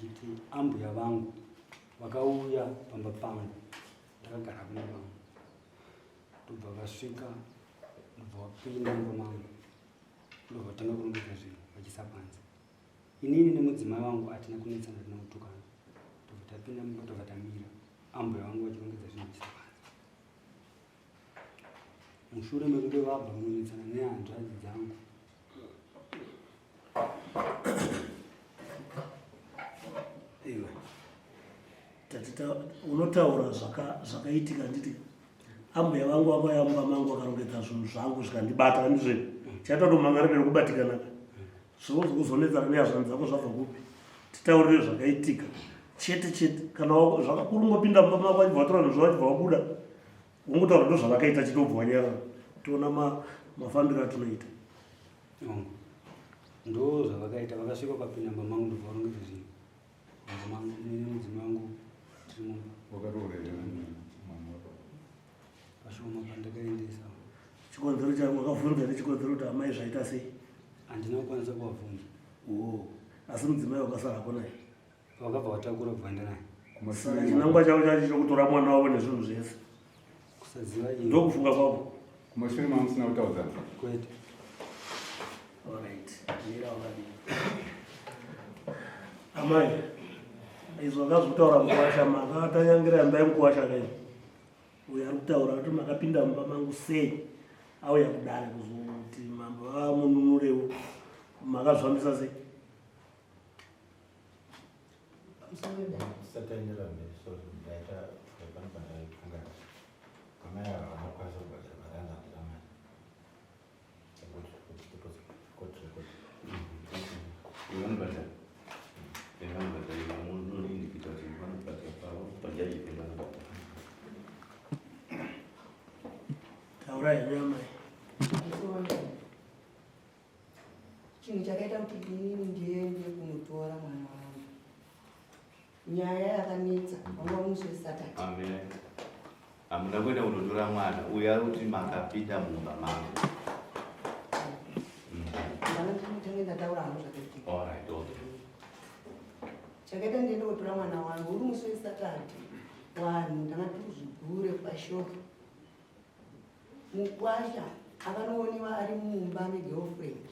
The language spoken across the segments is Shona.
Ndichiti ambuya vangu vakauya pamba pangu ndakagara kumba kwangu ndobva vasvika ndobva vapinda mumba mangu ndobva vatanga kurongedza zvinhu vachiisa panze inini nemudzimai wangu hatina kunetsana hatina kutukana tobva tapinda mumba tobva tamira ambuya vangu vachirongedza zvinhu vachiisa panze mushure mekunge vabva kunonetsana nehanzvadzi dzangu iwe unotaura zvakaitika nditi ambuya vangu vakauya mumba mangu vakarongedza zvinhu zvangu zvikandibata andizve chaita kutomhangara nekubatikana zvinozokuzonetsana nehazvanzi dzako zvabva kupi titaurire zvakaitika chete chete kana zvakakurungopinda mumba mako vachibva vatora zvinhu zvavo vachibva vabuda wongotaura ndo zvavakaita chete wobva wanyarara toona mafambiro atinoita ndo zvavakaita vakasvika vakapinda mumba mangu ndobva varongedza zvinhu mumba mangu nemudzimai wangu tiri mumba pashoma pandakaendesa chikonzero chako wakavhunza nechikonzero kuti amai zvaita sei handina kukwanisa kuvabvunza oo asi mudzimai wakasarako naye vakabva vatakura kubvaenda naye chinangwa chavo chacho chokutora mwana wavo nezvinhu zvese kusaziva ndokufunga kwavo kumashure mamusina kutaudzana kwete Alright, mira wakadii. Amai, izvo akazotaura mukuwasha makatanyangira imba yemukuwasha kai. Uyo ari kutaura kuti makapinda mumba mangu sei auya kudare kuzoti mambo vamununurewo makazvifambisa sei? Tisataendera mberi, sorry, ndaita pano pandaifunga. Amai ava vanokwanisa kubhadhara mari anzi handina mari. Taurai henyu amai. Chinhu chakaita kuti inini ndiende kunotora mwana wangu Nyaya yakanetsa wanga musi weSaturday. Amen. Hamuna kuenda kunotora mwana uyo ari kuti makapinda mumba mangu. Ndanga ndinotange ndataura hangu zvakaitika. All right, okay. Chakaita ndiende kotora mwana wangu uri musi weSaturday. Vanhu ndanga tiri kuzvigure kwashopu. Mukwasha akanooniwa ari mumba megirlfriend.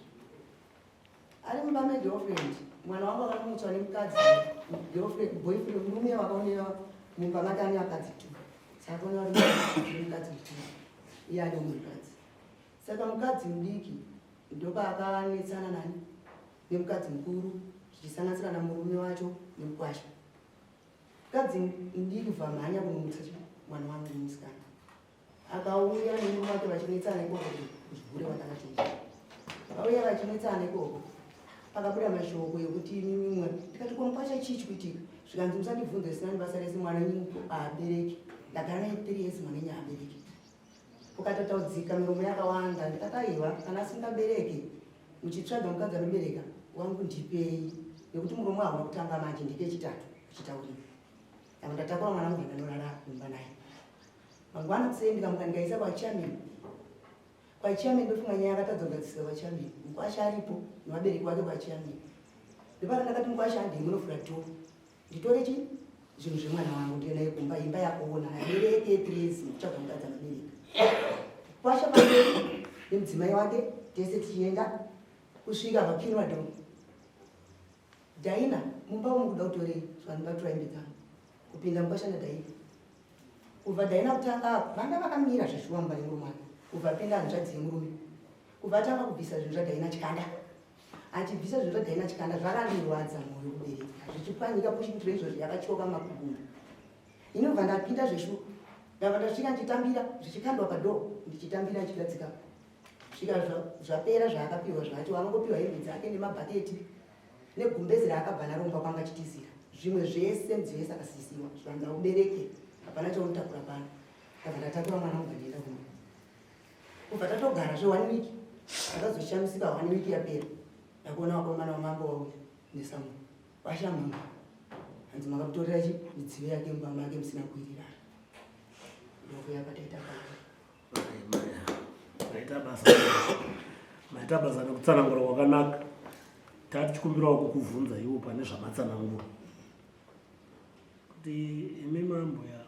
Ari mumba megirlfriend, mwana wangu akanomutswa nemukadzi girlfriend, boyfriend, murume wakaonera mumba make ane vakadzi two. Saka akaona vari mukadzi two, iye ane umwe mukadzi. Saka mukadzi mudiki ndopaakanetsana nani nemukadzi mukuru zvichisanganisira namurume wacho nemukwasha. Mukadzi mudiki vamhanya kunomutsa mwana wangu musikana. Akauya nemurume wake vachinetsana ikoko kuzvigure vatakachinja. Vauya vachinetsana ikoko. Pakabuda mashoko ekuti imwe ndikati ko mukwasha chii chikuitika? Zvikanzi musandibvunze zvisina nebasa rese mwana wenyu abereki. Ndagara naye 3 years mwana wenyu abereki. Ukatotaudzika miromo yakawanda ndikati aiwa kana asingabereki muchitsvaga mukadzi anobereka wangu ndipei nekuti muromo hauna kutanga manje ndekechitatu uchitaurira. Ndabva ndatakura mwana wangu ndanorara kumba naye. Mangwana kuseni ndikamuka ndikaisa kwachairman. Kwachairman ndofunga nyaya yakatadza kugadzisika kwachairman. Mukwasha aripo nevabereki vake kwachairman. Ndopaka ndakati mukwasha handei munofura door. Nditore chi zvinhu zvemwana wangu ndiye naye kumba imba yakuona abereke three mukutsvaga mukadzi anobereka. Kwasha pamberi nemudzimai wake tese tichienda kusvika pakinwa door. Daina mumba umu kuda kutorei zvanhu vatora hembe dzangu kupinda mukwasha naDaina. Kubva Daina kutanga apo vanga vakamira zveshuwa mumba nemurume wake. Kubva apinda hanzvadzi yemurume. Kubva atanga kubvisa zvinhu zvaDaina chikanda. Achibvisa zvinhu zvaDaina chikanda zvakandirwadza mwoyo kubereka. Zvichipwanyika pushing tray izvozvo yakatyoka makumbo. Inobva ndapinda zveshuwa. Ndabva ndasvika ndichitambira zvichikandwa padoo ndichitambira ndichigadzika. Svika zvapera zvaakapiwa zvacho anongopiwa hembe dzake nemabhaketi negumbezi raakabva naro mumba kwanga achitizira zvimwe zvese mudziyo yese akasisiwa zvikanzi aubereke hapana chaunotakura pano ndabva ndatakura mwana kubva ndienda kumba kubva tatogara zve one week ndakazoshamisika one week yapera ndakuona vakomana vamambo vauya nesamu vashamama hanzi makamutorera chi midziyo yake mumba make musina kuwirirana ndokuya kwataita pano Maita basa. Maita basa nekutsanangura kwakanaka. Tatichikumbirawo kukuvhunza iwo pane zvamatsanangura. Kuti imi mambuya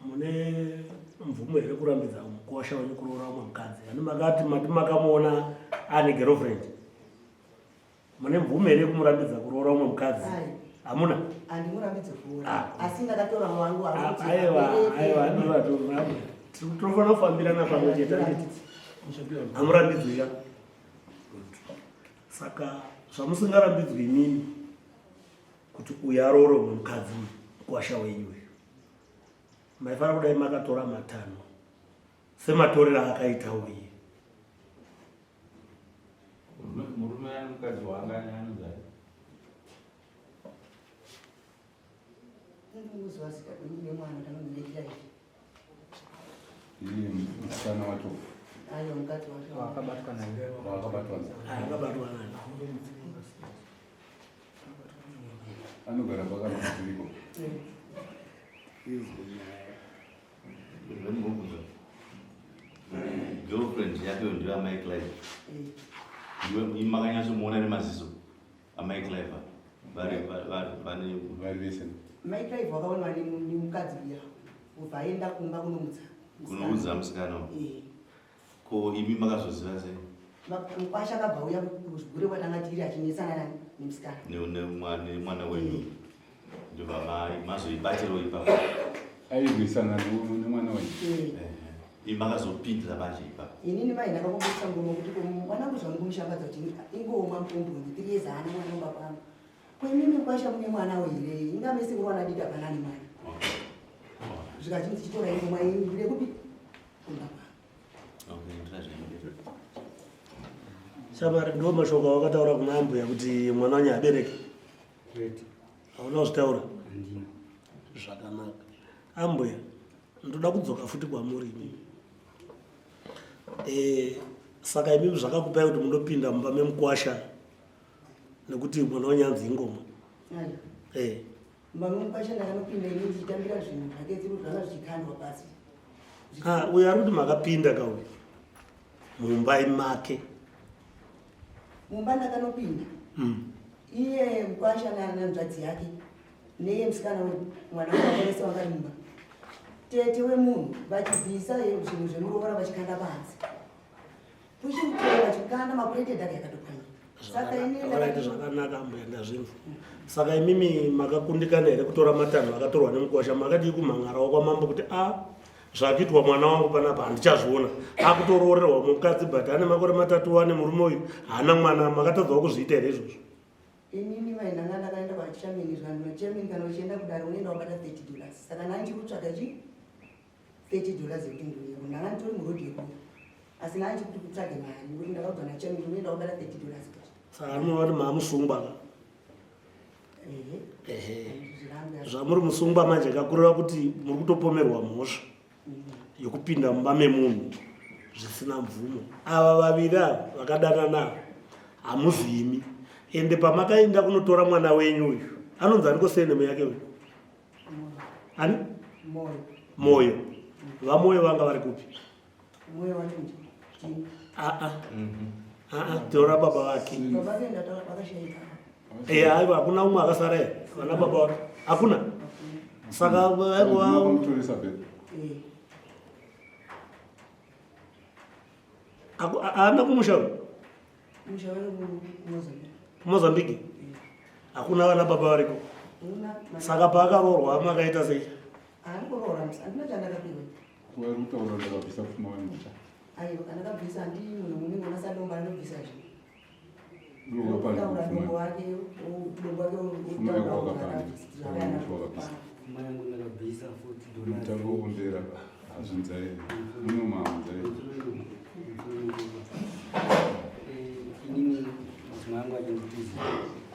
mune mvumo here kurambidza mukuwasha wenyu kuroora umwe mukadzi? Ani makati mati makamuona ane girlfriend? Mune mvumo here kumurambidza kuroora umwe mukadzi? Hamuna? Handimurambidze kuroora. Ah. Asi ndakatora wangu ah, Aiwa, aiwa, aiwa. Tinofanira kufambirana pamwe chete. Hamurambidzwi ya. Saka zvamusingarambidzwi imimi kuti uyu aroore umwe mukadzi uyu mukwasha wenyu uyu maifanira kudai makatora matanho sematorero aakaita uye murume ane mukadzi waanga anonzai Iye musikana wacho. Ayo mukadzi wacho. Wakabatwa naye. Wakabatwa naye. Akabatwa naye. Anogara pakanoziriko. Girlfriend yake ndiyo amai Clive. Ndiwe makanyatsomuona nemaziso amai Clive vari vari vane vari vese. Mai Clive wakaonwa nemukadzi uya ubva aenda kumba kunomutsa. Kunoudza musikana. Ko imi makazoziva sei? Mukwasha akabva uya kuzvigure kwatanga tiri achinetsana nemusikana. Nemwana wenyu. Ndobva mazoibatirawo ipapo. Airwisana nemwana wenyu. Imi makazopindira manje ipapo. Inini mai ndakangobudisa muromo kuti ko mwana wangu zvangu kumushambadza kuti ingooma mukomboni tiri years haana mwana mumba kwangu. Ko imimi mukwasha mune mwana here? Inga mese muri wana diki hapana ane mwana. Zvikachinzi chitora ingoma yenyu ndire kupi? Kumba kwangu. Shamari ndo mashoko awakataura kuna ambuya kuti mwana wanyu abereke. Hauna kuzvitaura? Zvakanaka. Ambuya, ndoda kudzoka futi kwamuri imimi. Eh, saka imimi zvakakupai kuti munopinda mumba memukwasha nekuti mwana wanyu anzi ingoma. Eh. Mumba memukwasha ndakanopinda ini ndichitambira zvinhu zvake dziri zvanga zvichikandwa pasi. Ah, uyo ari kuti makapinda ka uyu mumba make. Mumba ndakanopinda. Iye mukwasha nanzvadzi yake neye musikana mwana wake vese wanga ari mumba. Tete wemunhu vachibvisa zvinhu zvemuroora vachikanda panze. Kuchimutora vachikanda mapureti edhaga yakatopwanyika. Saka inini Alright, zvakanaka mbuya ndazvinzwa. Saka imimi makakundikana here kutora matanho akatorwa nemukwasha makadii kumhan'arawo kwamambo kuti a zvakuitwa mwana wangu panapa handichazviona akutoroorerwa mukadzi but ane makore matatu ane murume uyu haana mwana makatadzawo kuzviita here izvozvo? Inini mai ndanga ndakaenda kwaChamini zvanhu naChamini kana uchienda kudare unoenda wabata 30 dollars saka ndanga ndiri kutsvaga chi 30 dollars yekuti ndiuye ndanga nditori muroad yekuuya asi ndanga ndiri kuti kutsvage mari nekuti ndakaudzwa naChamini unoenda wabata 30 dollars Saka munova kuti maamusungwa ka? Ehe. Zvamuri musungwa manje kakureva kuti muri kutopomerwa mhosva yekupinda mumba memunhu zvisina mvumo. Ava vaviri ava vakadanana ava hamuzi imi. Ende pamakaenda kunotora mwana wenyu uyu anonzi aniko surname yake uyu? Ani? Moyo. Moyo. VaMoyo vanga vari kupi? Moyo wanonzi. Aa. Aa, tora baba vake. Baba vake vakashaika. Eh, aiwa hakuna umwe akasara here? Vana baba vake. Hakuna. Saka aiwa Vakamutoresa bhebhi. Eh. Haana kumusha uyu? Musha wake kuMozambique. Mozambique? Hakuna vana baba variko. Saka paakaroorwa makaita sei? Haana kuroora, handina chandakapihwa. Vari kutaura kuti akabvisa pfuma wemusha. Aiwa, kana akabvisa handi munhu unenge una sadomba anobvisa zvinhu. Ndokapanda dombo wake, dombo wake Pfuma yako wakapanda. Musha wakabvisa. Pfuma yangu ndakabvisa 40 dollars. Mutambo wokumbera hazvinzai. Munomahanzai. Inini mudzimai wangu achinditiza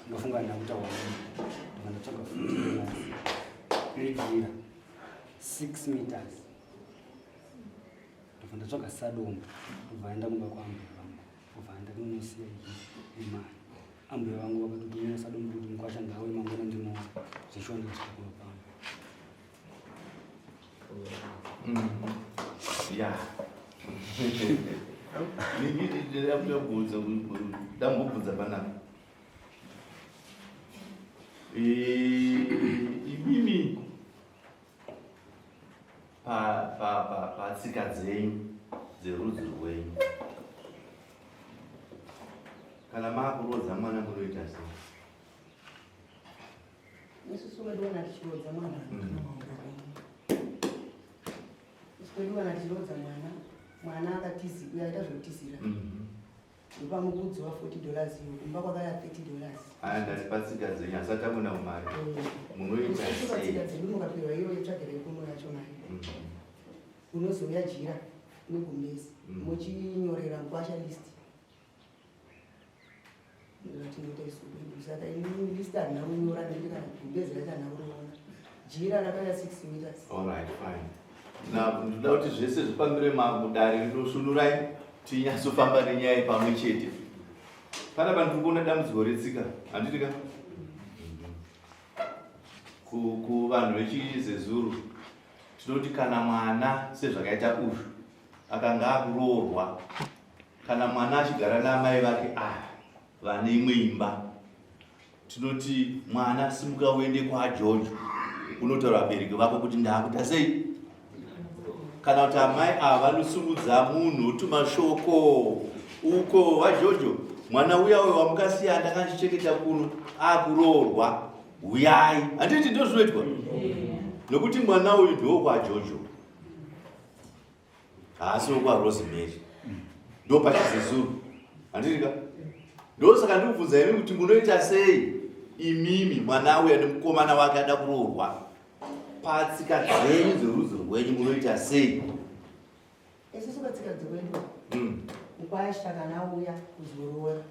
ndofunga ndakutaura ndobva ndatsvaga 40 dollars rijira 6 meters ndobva ndatsvaga sadomba ndobva aenda kumba kwaambuya vangu ndobva aenda kunosiya iyi imari ambuya vangu vakatotumira sadomba kuti mukwasha ngauye mangwana ndinoona zveshuwa ndikasvika kumba kwangu. Ya. Ndambobvunza panapa. Imimi Patsika dzenyu dzerudzi rwenyu, kana maakuroodza mwana munoita sei? Isusu wedu wana tichirodza mwana. Isu wedu wana tichirodza mwana, mwana akatizi uyo aita zvekutizira. Ndopamukudzi wa $40 iyo kumba kwakaya $30. Aya ndati patsika dzenyu asati amuna mari. Munoita Isusu patsika sei? dzedu mukapiwa iyo yetsvagire kuno yacho mari. Unozouya jira negumbezi muchinyorera mukwasha list. Zvatinoita isu kwedu. Saka ini list handina kunyora nekuti kana gumbezi racho handina kuriona. Jira rakauya 6 meters. All right, fine. Now, ndinoda kuti zvese zvifambire mudare rinosunurai tinyatsofamba nenyaya pamwe chete. Panapa ndiri kuona dambudziko retsika, handiti ka? Kuvanhu vechiZezuru tinoti kana mwana sezvakaita uyu akanga akuroorwa, kana mwana achigara naamai vake ava vane imwe imba, tinoti mwana simuka uende kwaJojo unotaura vabereki vako kuti ndakuita sei, kana kuti amai ava vanosimudza munhu otuma shoko uko vaJojo, mwana uya uyo wamukasiya ndakandichengeta kuno akuroorwa, huyai. Handiti ndozvinoitwa? Nokuti mwana uyu ndowokwaJojo, haasi wokwaRosemary, ndopachizezuru, handiti ka? Ndosaka ndikubvunza imi kuti munoita sei imimi mwana uya nemukomana wake ada kuroorwa, patsika dzenyu dzerudzi rwenyu munoita sei? Isusu patsika dzekwedu, mukwasha kana auya kuzoroora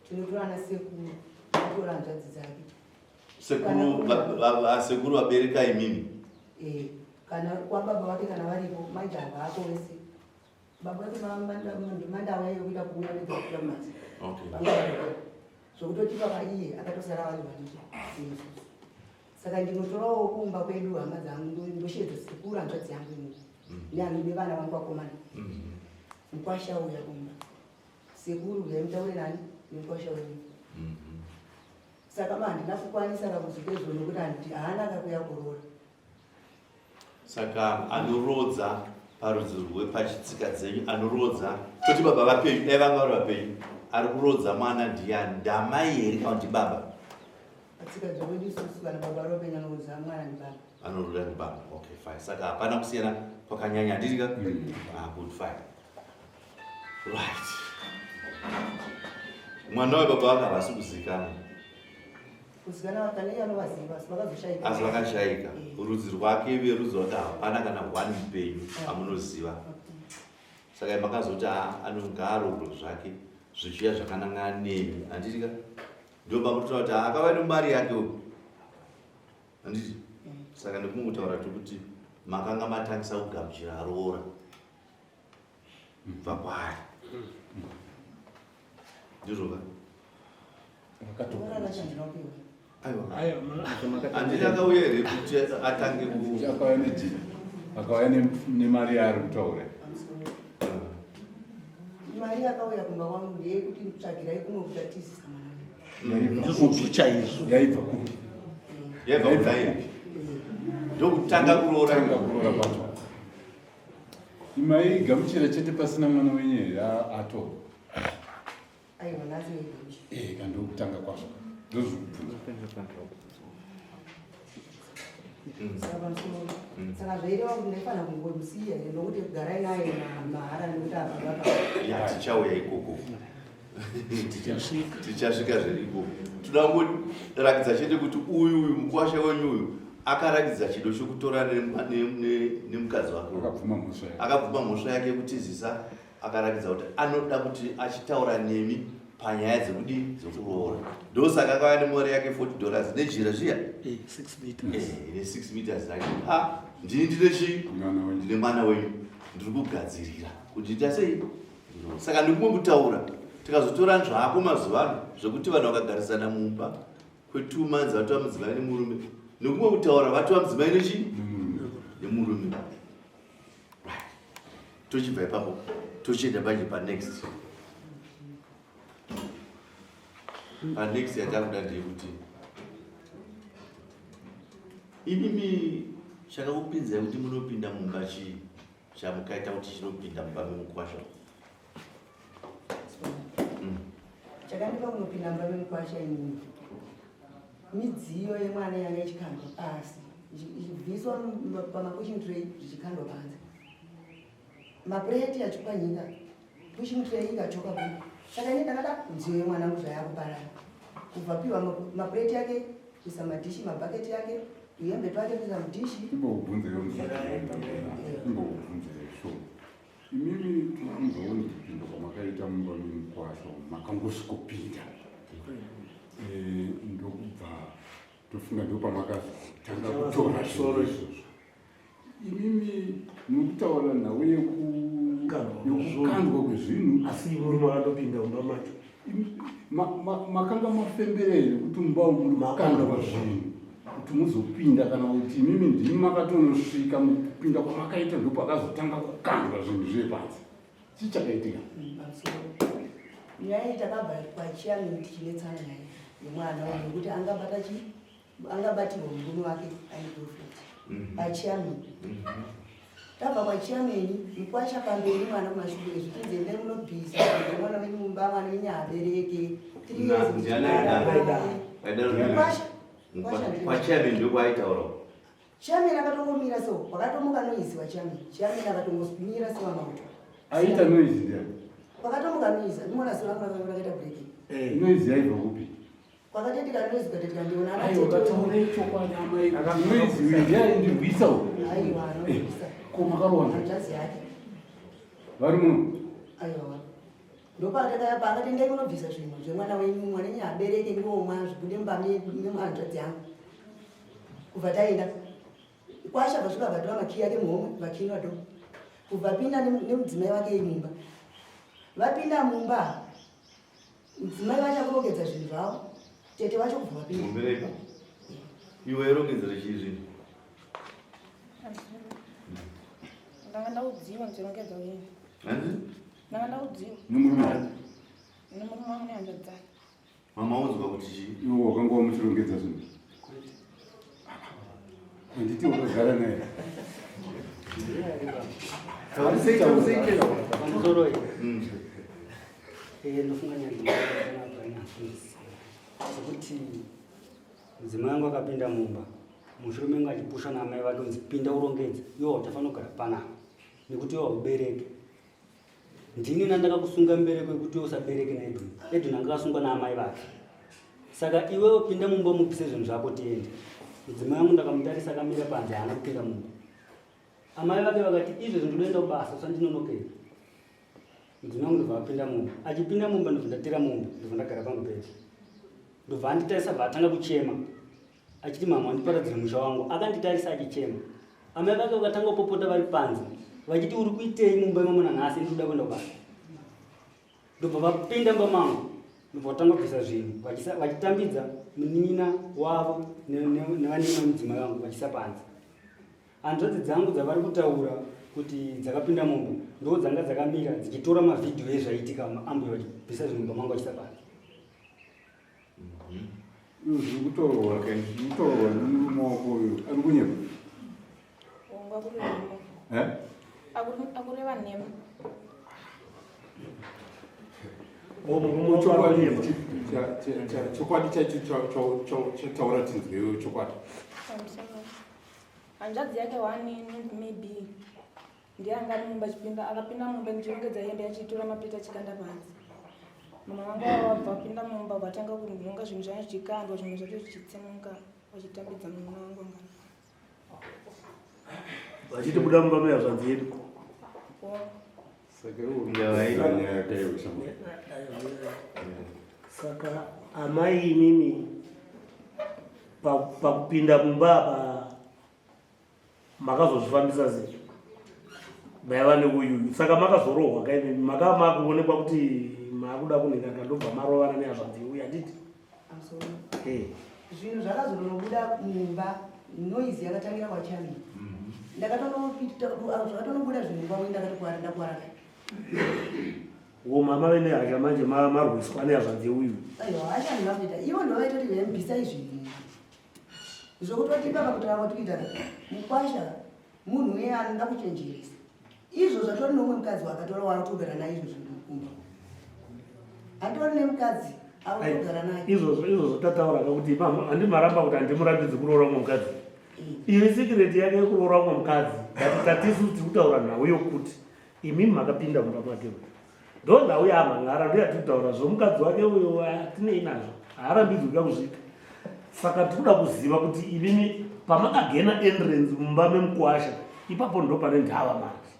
tinotora ana sekuru, totora hanzvadzi dzake. Sekuru sekuru vabereka imimi? Eh, kana kwababa vake kana varipo manje havako vese. Baba vake mandau yaiyo kuita kuuya vega kuita mumhatso. Zvokutoti baba iye akatosara vari vadiki isusu. Saka ndinotorawo kumba kwedu hama dzangu, ndoshevedza sekuru hanzvadzi yangu inini nevana vangu vakomana. Mukwasha uya kumba, sekuru uyai mutaure nani nemukwasha wenyu. Saka ma handina kukwanisa kakuzokezvo nokuti haana kakuya kuroora. Saka anorodza parudzi rwepachitsika dzenyu, anorodza toti baba vapenyu, dai vanga vari vapenyu, ari kurodza mwana ndiani? Ndamai here kana kuti baba? Patsika dzekwedu isusu kana baba vari vapenyu anorodza mwana ndibaba. Anorodza ndibaba. Okay, fine. Saka hapana kusiyana kwakanyanya, handiti ka? Ah, good, fine. Right. Mwana webaba vake havasi kuzikanwa. Kuzikanwa kana iye anovaziva, asi vakazoshaika. Asi vakashaika. Rudzi rwake, verudzi rwake hapana kana one mupenyu amunoziva. Saka makazoti anongaarogwe zvake zvichiuya zvakanangana nemi, handiti ka? Ndopamutotaura kuti akava nemari yake uyu, handiti? Saka ndikungotaura tokuti makanga matangisa kugamuchira roora kubva kwaari, ndizvo ka? Roora racho handina kupiwa. Aiwa, handiti akauya here kuti atange ku Akauya nejira, akauya nemari yaari kutaura. Pamusoro. Mari yakauya kumba kwangu ndeyekuti tsvagirai kumwe kuti atizisa mwana wenyu. Ndizvozvo chaizvo. Yaibva kupi? Yaibva kudai, ndokutanga kuroora. Tanga kuroora kwacho imaigamuchira chete pasina mwana wenyu here atorwa? Aiwa, nhasi veigamuchira. Eh, kandokutanga kwazvo, ndozvikubvunza. Saka pamusoro, saka zvaireva kuti ndaifanira kungomusiya here nokuti garai naye mahara nekuti apa vaka Ya, tichauya ikoko. Tichasvika. Tichasvika zviri ikoko. Toda kungoratidza chete kuti uyu mukwasha wenyu uyu akaratidza chido chokutora nemukadzi wake. Akabvuma mhosva yake. Akabvuma mhosva yake yekutizisa, akaratidza kuti anoda kuti achitaura nemi panyaya dzekudi dzekuroora. Ndosaka akauya nemari yake $40 nejira zviya. 6 meters. Ne 6 meters rake. Ah, ndini ndine chii? Mwana wenyu. Ndine mwana wenyu, ndiri kugadzirira kuti ita sei. Saka ndikumwe kutaura tikazotora zvako mazuva ano zvekuti vanhu vakagarisana mumba kwe2 months vatova mudzimai nemurume, nekumwe kutaura vatova mudzimai nechi nemurume. Right, tochibva ipapo tochienda manje panext. Panext yatakuda ndeyekuti imimi chakakupinzai kuti munopinda mumba chii? Chamukaita kuti chinopinda mumba memukwasha? Chakandipa kunopinda mumba memukwasha inini midziyo yemwana yanga ichikandwa pasi, ichibviswa pamapushing tray zvichikandwa panze, mapureti achipwanyika, pushing tray ikachoka ku. Saka ini ndakada midziyo yemwana angu zvayakuparara, kubva piwa mapureti ake, kuisa madhishi, mabhaketi ake, tuhembe twake kuisa mudhishi. Imbokubvunzeyo musati, imbokubvunzeyo sho. Imimi tinozoona kupinda kwamakaita mumba memukwasha, makangosvikopinda, ndokubva tofunga ndopamakazotanga kutora zvinhu izvozvo. Imimi muri kutaura nhau yekukandwa kwezvinhu. Asi murume akandopinda mumba macho. Makanga mafembera here kuti mumba umu muri kukandwa zvinhu kuti muzopinda, kana kuti imimi ndimi makatonosvika, mukupinda kwamakaita ndopakazotanga kukandwa zvinhu zvepanze? Chii chakaitika? Pamusoro nyaya iyi, takabva kwachairman tichinetsana nyaya yemwana uyu yekuti angabata chi angabatirwa murume wake aine girlfriend. Pachairman, tabva kwachairman, mukwasha pamberi, mwana kumashure, zvichinzi endai munobvisa mwana wenyu mumba, mwana wenyu abereke 3 years. Ndiani Ndichigara. Aidaro? Mukwasha, mukwasha ndiye. Kwachairman ndokwaitaura? Chairman akatongomira so, wakatomuka noise wachairman. Chairman akatongomira so amauto. Aita noise ndiani? Kwakatomuka noise, andimona so rangu rakaita breaking. Noise yaibva kupi? Kwakatoitika noise, ukatoitika ndiona. Aiwa, kataure chokwadi amai, noise uyu ndiaindirwisa uyu. Aiwa, anorwisa. Ko makarowana? Hanzvadzi yake. Vari muno? Aiwa, ndopatakaya paakati endai kunobvisa zvinhu zvemwana wenyu, mwana wenyu abereke ngomwa zvibude mumba mehanzvadzi yangu. Kubva taenda kwasha, vasvika vatora makiyi ake muhomwe, vakinwa do, kubva pinda nemudzimai wake mumba. Vapinda mumba, mudzimai wacho akurongedza zvinhu zvavo, tete wacho kubva vapinda. Mumbereka iwe, irongedzere chii zvinhu? Ndanga ndaudziwa ndichirongedza uini. Hanzi? Ndanga ndaudziwa. Nemurume? Nemurume wangu nehanzvadzi dzake. Mama udzwa kuti chii? Iwe wakanga wamuchirongedza zvinhu? Handiti wakagara naye? Pamusoro iyi, ndofunga nyaya sekuti mudzimai wangu akapinda mumba mushure mengu achipusha naamai vake kunzi pinda urongedze, iwe hauchafanira kugara panapa nekuti iwe haubereki. Ndini nandakakusunga mubereko yekuti iwe usabereke naEdwin. Edwin anga akasungwa naamai vake, saka iwewe pinda mumba mubvise zvinhu zvako tiende. Mudzimai wangu ndakamutarisa akamira panze, haana kupinda mumba. Amai vake vakati izvezvi ndinoenda kubasa, usandinonokera. Mudzimai wangu ndobva apinda mumba. Achipinda mumba, ndobva ndatira mumba, ndobva ndagara pamubhedha, ndobva anditarisa, bva atanga kuchema achiti, "Mama, wandiparadzira musha wangu." Akanditarisa achichema. Amai vake vakatanga kupopota vari panze vachiti, "Uri kuitei mumba imomo nanhasi? Ndikuda kuenda kubasa." Ndobva vapinda mumba mangu, ndobva vatanga kubvisa zvinhu, vachitambidza munin'ina wavo nevanin'ina mudzimai wangu, vachisa panze. Hanzvadzi dzangu dzavari kutaura kuti dzakapinda mumba ndo dzanga dzakamira dzichitora mavhidhiyo ezvaitika, ambuya vachibvisa zvinhu mumba mangu vachisa panze. Zviri kutaurwa nemurume wako uyu, ari kunyepa? Unga kureva. Eh? Akureva nhema. O murume wako ari Chokwadi kunyepa. Chokwadi chacho chataura, tinzwewo chokwadi. Pamusoro, hanzvadzi yake one inonzi maybe ndiye anga ari mumba achipinda, akapinda mumba ndichirongedza hembe, achitora maplate achikanda panze. Mama vangu vabva vapinda mumba, vatanga kunhonga zvinhu zvacho zvichikandwa, zvimwe zvacho zvichitsemuka, vachitambidza mumwe wangu anga Vachiti buda mumba mehanzvadzi yedu. Saka iwe uri nyaya yakaiwe shamwari. Saka amai imimi pakupinda mumba apa makazozvifambisa sei? Maiva neuyuyu, saka makazorohwa kaimimi, makaa makuonekwa kuti makuda kunhingaka, ndobva marovana nehanzvadzi uyu, handiti? Pamusoro. Eh. Zvinhu zvakazonobuda mumba, noise yakatangira kwachairman. Zvakatonobuda zvinhu mumba, ndakatokwara, ndakwara. Wo mama vene hasha manje, marwiswa nehanzvadzi uyu. Aiwa, hasha handina kuita. Ivo ndo vaitoti vembisai zvinhu zvokutoti ipapa. Kutaura kwatikuita, mukwasha munhu uye anoda kuchenjeresa. Izvo zvatori neumwe mukadzi wakatora waatogara naye izvo zvinhu kumba. Atori nemukadzi autogara naye. Izvozvo izvozvo tataura ka kuti mama handimaramba kuti handimurambidzi kuroora umwe mukadzi. Iyo isikireti yake yekuroora umwe mukadzi. But tatisu tiri kutaura nhau yokuti imimi makapinda mumba make uyu. Ndo nhau yaamhan'ara ndo yatiri kutaura zvomukadzi wake uyo hatinei nazvo. Haarambidzwi kuda kuzviita. Saka tiri kuda kuziva kuti imimi pamakagena entrance mumba memukwasha ipapo ndo pane ndava manje.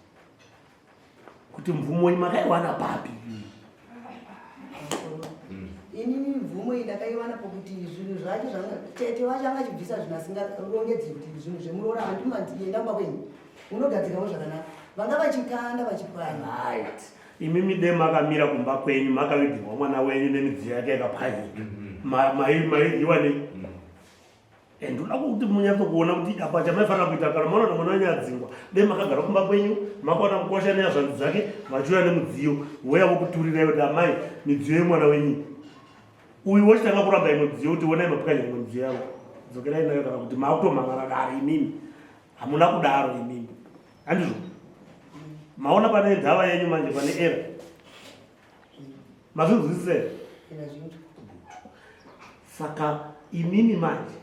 Kuti mvumo iyi makaiwana papi? Inini mvumo iyi ndakaiwana pokuti zvinhu zvacho zvanga tete vacho anga achibvisa zvinhu asingarongedzi kuti zvinhu zvemuroora handimandienda kumba kwenyu unogadzirawo zvakanaka vanga vachikanda vachipwanya. Right. Imimi dai makamira kumba kwenyu makavigirwa mwana wenyu nemidziyo yake yakapwanyika. Maidyiwa nei? And ndoda kuti munyatsokuona kuti apa chamaifanira kuita kana maona kuti mwana wenyu adzingwa dai makagara kumba kwenyu makaona mukwasha nehazvanzi dzake vachiuya nemudziyo voya vokuturirai kuti amai midziyo yemwana wenyu uyu wochitanga kuramba imwe midziyo kuti onai mapwanya imwe midziyo yavo dzokerai nayo kana kuti makutomhan'ara dare imimi hamuna kudaro imimi handizvo maona pane ndava yenyu manje pane era mazvinzwisisa here saka imimi manje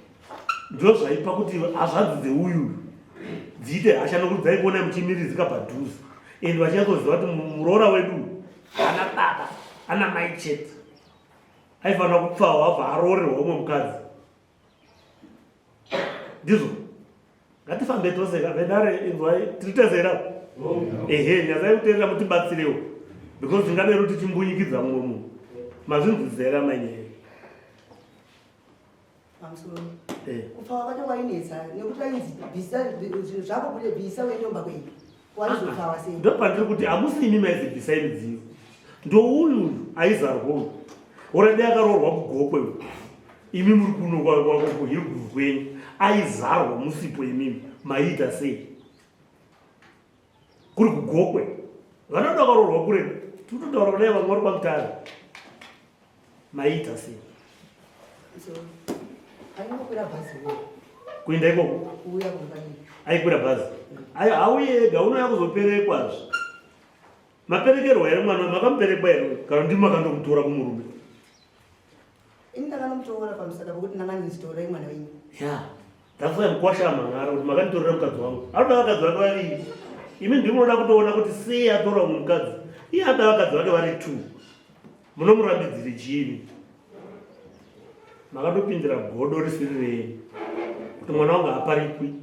ndozvaipa kuti hazvanzi dzeuyu dziite hasha nokuti dzaikuona muchimirizika padhuze and vachinyatsoziva kuti muroora wedu haana baba ana mai chete aifanira kupfawa abva aroorerwa umwe mukadzi ndizvo ngatifambe tose ka vedare inzwai tiri tese here apo ehe nyatsai kuteerera mutibatsirewo because tingadero tichimbunyikidza mumwe munhu mazvinzwisisa here amainyaya pamusoro eh. kupfava kwacho kwainetsa nekuti vainzi bvisa zvinhu zvako kule bvisa uende kumba kwenyu waizopfava sei ndopandiri kuti hamusi imi maizi bvisai midziyo ndouyu uyu aizarwa uyu oredi akaroorwa kugokwe uyu imi muri kuno kuhilgrove kwenyu aizarwa musipo imimi maiita sei kuri kugokwe vanoda vakaroorwa kure tikutotaura kudai vamwe vari kwamutare maiita sei kuenda ikoko aikwira bhazi auye ega unouya kuzoperekwazve maperekerwa here mwana makamuperekwa here kana ndimi makandomutora kumurume Ini ndakanomutora pamusaka pokuti ndanga ndinzitorai mwana wenyu. Yeah. That's why mukwasha amhan'ara kuti makanditorera mukadzi wangu. Anoda vakadzi vake vaviri. Imi ndimi munoda kutoona kuti sei atora umwe mukadzi. Iye anoda vakadzi vake vari two. Munomurambidzire chiini? Makatopindira godo risiri renyu. Kuti mwana wangu haaparikwi.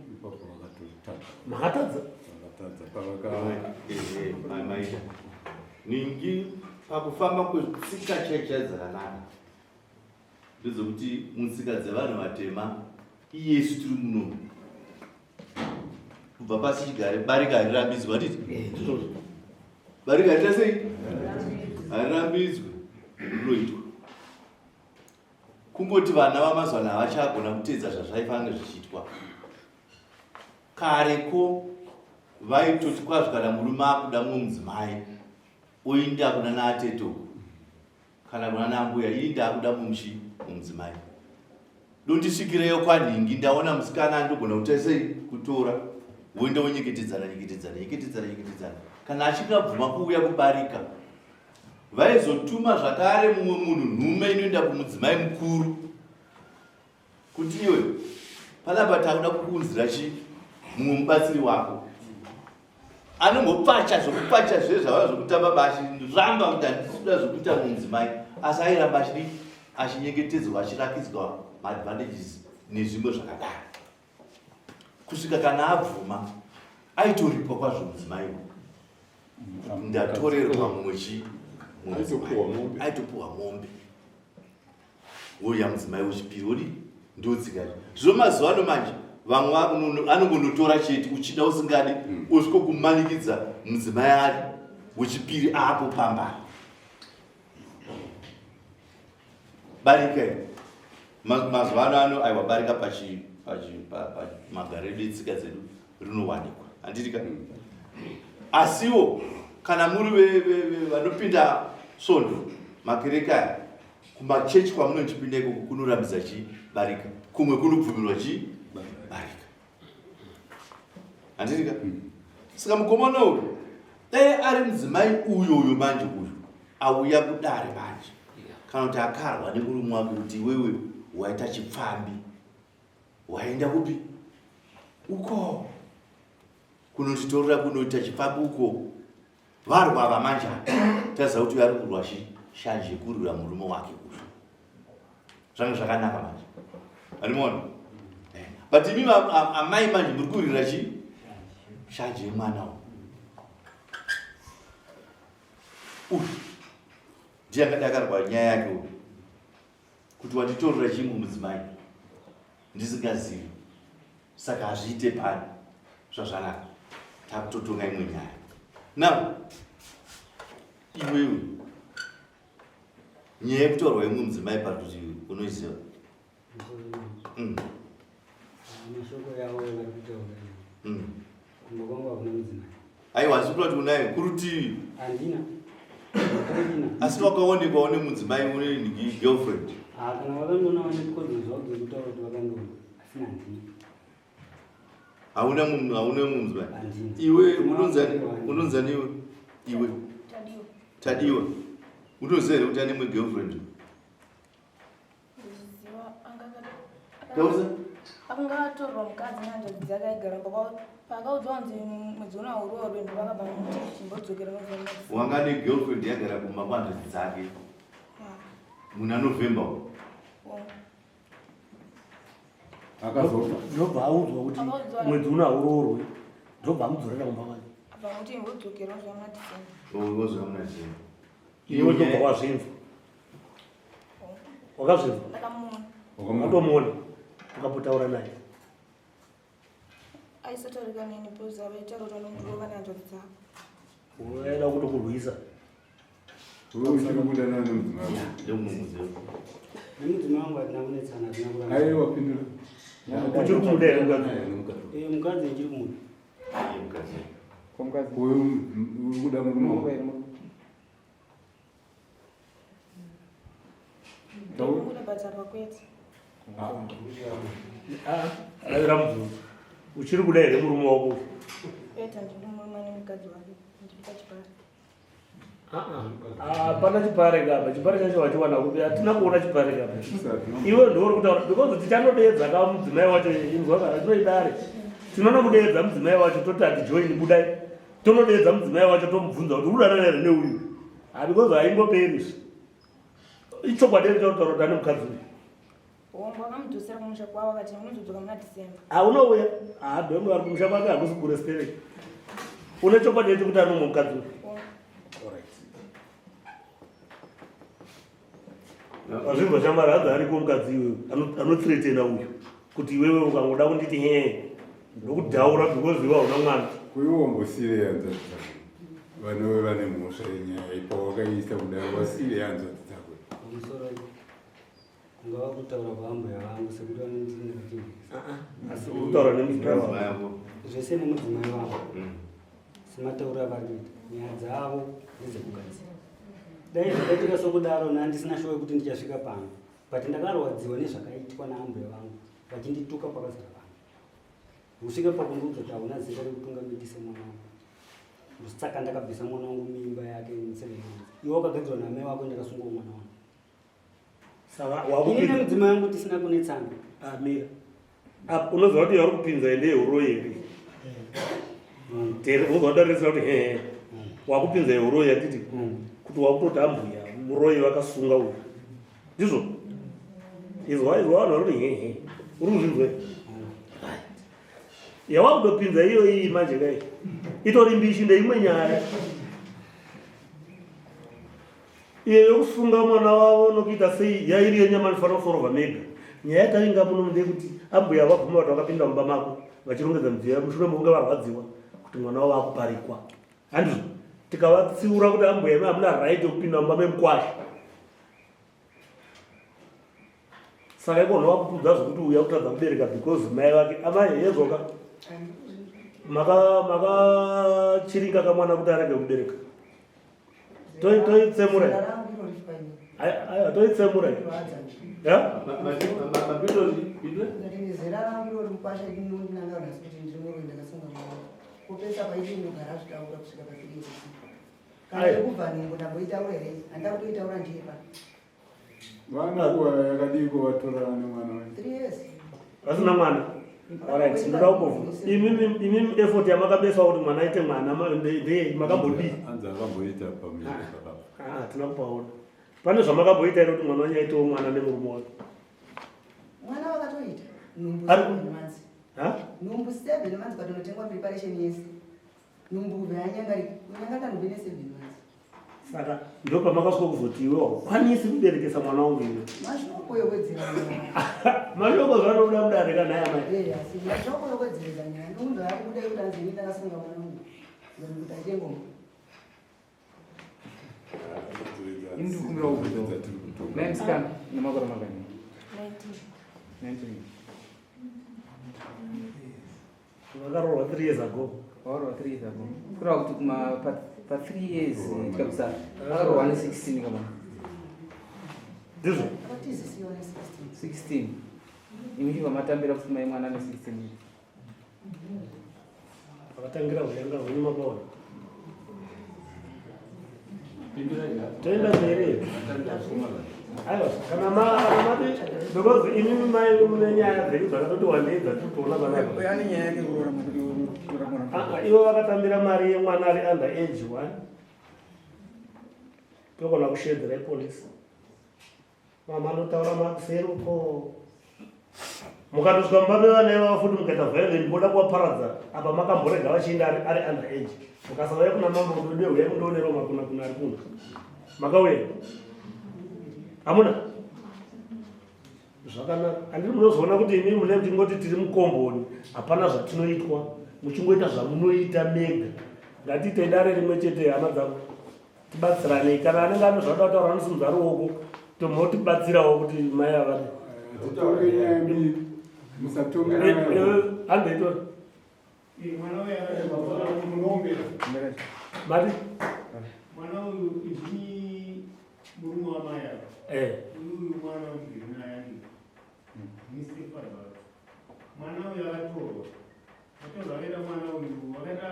Makatadza. Makatadza pavaka. Ehe, maita. Ningi pakufamba kwetsika chaichai dzakanaka ndedzokuti mutsika dzevanhu vatema iyesu tiri muno kubva pasi chigare barika harirambidzwi handiti eh, barika harita sei harirambidzwi rinoitwa kungoti vana vamazwana havachagona kuteedza zvazvaifanira zvichiitwa Kareko vaitoti kwazvo kana murume akuda mumwe mudzimai oinda kuna naatete uku kana kuna naambuya ini ndakuda mumshi mumudzimai dondisvikireyo kwanhingi ndaona musikana andogona kuita sei kutora woenda wonyeketedzana nyeketedzana nyeketedzana nyeketedzana kana achinge abvuma kuuya kubarika vaizotuma zvakare mumwe munhu nhume inoenda kumudzimai mukuru Kuti iwe panapa takuda kukuunzira chi mumwe mubatsiri wako anongopfacha zvokupfacha zve zvava zvokutamba bashi ramba kuti handisi kuda zvokuita mumudzimai asi airamba achidi achinyengetedzwa achirakidzwa maadvantages nezvimwe zvakadaro kusvika kana abvuma aitoripwa kwazvo mudzimai ndatorerwa mumwe chi aitopuwa mombe wouya mudzimai wechipiri wodii ndotsika zvino mazuva ano manje vamwe anongonotora chete uchida usingadi mm. osviko kumanikidza mudzimai ari wechipiri apo pamba barika mazuva ano ano aiwa barika pamagaro edu etsika dzedu rinowanikwa handiti ka mm. asiwo kana muri vanopinda svondo makereke aya kumachechi kwamunochipinda ikoko kunorambidza chi barika kumwe kunobvumirwa chi barika handiti ka mm. saka mukomana uyu Dai ari mudzimai uyo uyo manje uyu auya kudare manje kana kuti akarwa nemurume wake kuti iwewe waita chipfambi waenda kupi uko kunotitorera kunoita chipfambi uko varwa ava manje taziva kuti uyo ari kurwa shanje yekurwira murume wake uyu zvanga zvakanaka manje animoona eh, but imi amai manje muri kurwira chi shanje yemwana uyu uyu ndiye akada akarwa nyaya yake uyu kuti wanditorera chimwe mudzimai ndisingazivi saka hazviite pano zvazvanaka takutotonga imwe nyaya now iwewe nyaya yekutaurwa imwe mudzimai pari kuti unoiziva mm. Mashoko yavo vari kutaura mm. kumba kwangu hakuna mudzimai. Aiwa, asi kuti unaye kurutivi. Handina. Asi wakaonekwa une mudzimai une nhingi girlfriend. Ah, kana vakandiona vane kodzero zvavo dzekutaura kuti vakandiona, asi handina. Hauna munhu, hauna mudzimai. Iwe unonzani, unonzani iwe? Iwe. Tadiwa. Tadiwa. Unoziva here kuti ane mwe girlfriend? Akanga atorwa mukadzi nehanzvadzi dzake aigara paakaudzwa kunzi mwedzi uno hauroorwe ndo vakabva muti chimbodzokera wanga negirlfriend yagara kumba kwanzvadzi dzake muna november akazofa ndobva audzwa kuti mwedzi uno hauroorwe ndobva amudzorera kumba kwake iwe ndobva wazvinzwa wakazvinzwa watomuona ukambotaura naye aisatarika neni because avaitaura kuti vanondurova nehanzvadzi dzavo waida kutokurwisa nemudzimai wangu hatina kunetsana hatina kuramba aiwa pindura uchiri kumuda here mukadzi eh, mukadzi ndichiri kumuda uyu uri kuda murume Ravira mubvunzo. Uchiri kuda here murume wako? Hapana chipare kapa, chipare chacho wachiwana kupi? Hatina kuona chipare kapa. Iwe ndiwe uri kutaura because tichanodeedza ka mudzimai wacho inzwa kana tinoidare. Tinonomudeedza mudzimai wacho toti atijoin budai. Tonodeedza mudzimai wacho tomubvunza kuti uri kudanana here neuyu? Ah, because haingoperi izvi. Ichokwadi here chauri kutaura kuti ane mukadzi uyu? Hongu akamudzosera kumusha kwavo akati unozodzoka muna December. Ah, unouya? Ah, don't worry, kumusha kwake hakusi kure stereki. Une chokwadi here chekuti ane umwe mukadzi uyu? Hongu. Alright. Wazvinzwa shamwari hanzi ariko mukadzi iwewe anothreatena uyu kuti iwewe ukangoda kunditi hee ndokudhaura because iwe hauna mwana. Kuiwe wambosiire hanzvadzi dzako vanove vane mhosva yenyaya ipa wakaisa kudaro wasiire hanzvadzi dzako. Pamusoro kungava kutaura kwaambuya vangu sekuti vanonditi ndakachengesa. Asi uri kutaura nemudzimai wako. Zvese nemudzimai wangu. Sematauriro avari kuita nyaya dzavo ndedzekugadzira. Dai zvakaitika sokudaro nandisina shuwa yekuti ndichasvika pano but ndakarwadziwa nezvakaitwa naambuya vangu vachindituka pakazara vanhu kusvika pakundiudza kuti hauna zita rekutungamitisa mwana wangu ndosaka ndakabvisa mwana wangu mimba yake seven months iwe wakagadzirwa naamai wako ndakasungawo mwana wangu Saka ini nemudzimai wangu tisina kunetsana. Amira. Ah, unoziva kuti yauri kupinza ende yehuroyi here? Tere unoziva kudarisa kuti hehe. Wakupinza yehuroyi yatiti kuti wakutoti ambuya muroyi vakasunga uyu. Ndizvo? Izwa izwa vanhu vari kuti hehe. Uri kuzvinzwa? Yawakutopinza iyo iyi manje kai. Itori mbishi ndeimwe nyaya. Iyo yokusunga mwana wavo nokuita sei yairi yenyama anofanira kusorova mega. Nyaya yatavinga muno ndeyekuti ambuya vabvuma kuti vakapinda mumba mako vachirongedza midziyo yavo mushure mekunge varwadziwa kuti mwana wavo akuparikwa. Handizvo? Tikavatsiura kuti ambuya imi hamuna right yekupinda mumba memukwasha. Saka ikono vakutudza zvekuti uya kutadza kubereka because mai vake amai yezvoka makachiringa maka kamwana kuti arege kubereka. Toitsemura. Aiwa toitsemura. Ya? Zera rangu iro mukwasha ndinonanga nhasi kuti ndiri muroyi ndakasunga mwana. Kopesa paiti ndogara zvitaura kusvika pa 3 years. Kana yekubva nhumbu ndamboitaura here? Handida kutoitaura ndiye pa. Vana nguva yakadii kuvatorana nemwana wenyu? 3 years. Vasina mwana. Alright, ndoda kubvunza. Imimi imimi effort yamakabesa kuti mwana aite mwana ndeye makambodii? Anzi akamboita pamuviri pababa. Ah, hatina kupaona. Pane zvamakamboita here kuti mwana wenyu aitewo mwana nemurume wake? Mwana wakatoita nhumbu 7 months. Ha? Nhumbu 7 months kwatonotengwa preparation yese. Nhumbu kubva yanyangarika. Kunyangata nhumbu ine 7 months. Saka ndopamakasvika kuzoti iwe haukwanisi kuberekesa mwana wangu iwe. Mashoko yowedzera nyaya. Mashoko zvanobuda mudare kana nhai amai. Eh, asi mashoko yowedzera nyaya. Ndokunzi akubuda yekuti anzi ini ndakasunga mwana wangu. Ndokuti aite ngoma. Ini ndikukumbira kubvunza. Nai musikana nemakore mangani? 19. 19. Vakaroorwa 3 years ago. Vakaroorwa 3 years ago. Kureva kuti kuma pa, pa 3 years tikabvisa vakaroorwa ne 16 kama. Ndizvo. Akatizisiwa ne 16. 16. Imi chibva matambira kuti mai mwana ne 16 years. Vakatangira huyanga hwenyu makaona. Toenda mberi. Aiwa, kana ma kana mati because imimi mai mune nyaya dzenyu dzakatoti wandei dzatiri kutoona panapa. Uyo ane nyaya yake kuroora mwana mwana. Ah, ah, ivo vakatambira mari yemwana ari under age one. Togona kushedzera ipolisi. Mama anotaura makuseri uko. Mukatosvika mumba mevana ivava futi mukaita violent moda kuvaparadza apa makamborega vachienda ari, ari under age. Mukasauya kuna mambo kuti ude huyai mundionerawo makuna kuna ari kuno. Makauya? Hamuna? Zvakanaka. Handiti munozoona kuti imi mune muchingoti tiri mukomboni hapana zvatinoitwa muchingoita zvamunoita mega. Ngatiite dare rimwe chete hama dzangu. Tibatsiranei kana anenge ane zvaanoda kutaura anosimudza ruoko tomotibatsirawo kuti mai avadi. Titonge nyaya mbiri. Musatonge nyaya. Handei tore. Mwana uyu munombera. Mati? Mwana uyu ndini murume wamai ava. Eh. Uyu mwana ndiri naye andii. Mr. Father. Mwana uyu akatorwa. Akatorwa akaita mwana uyu wakaita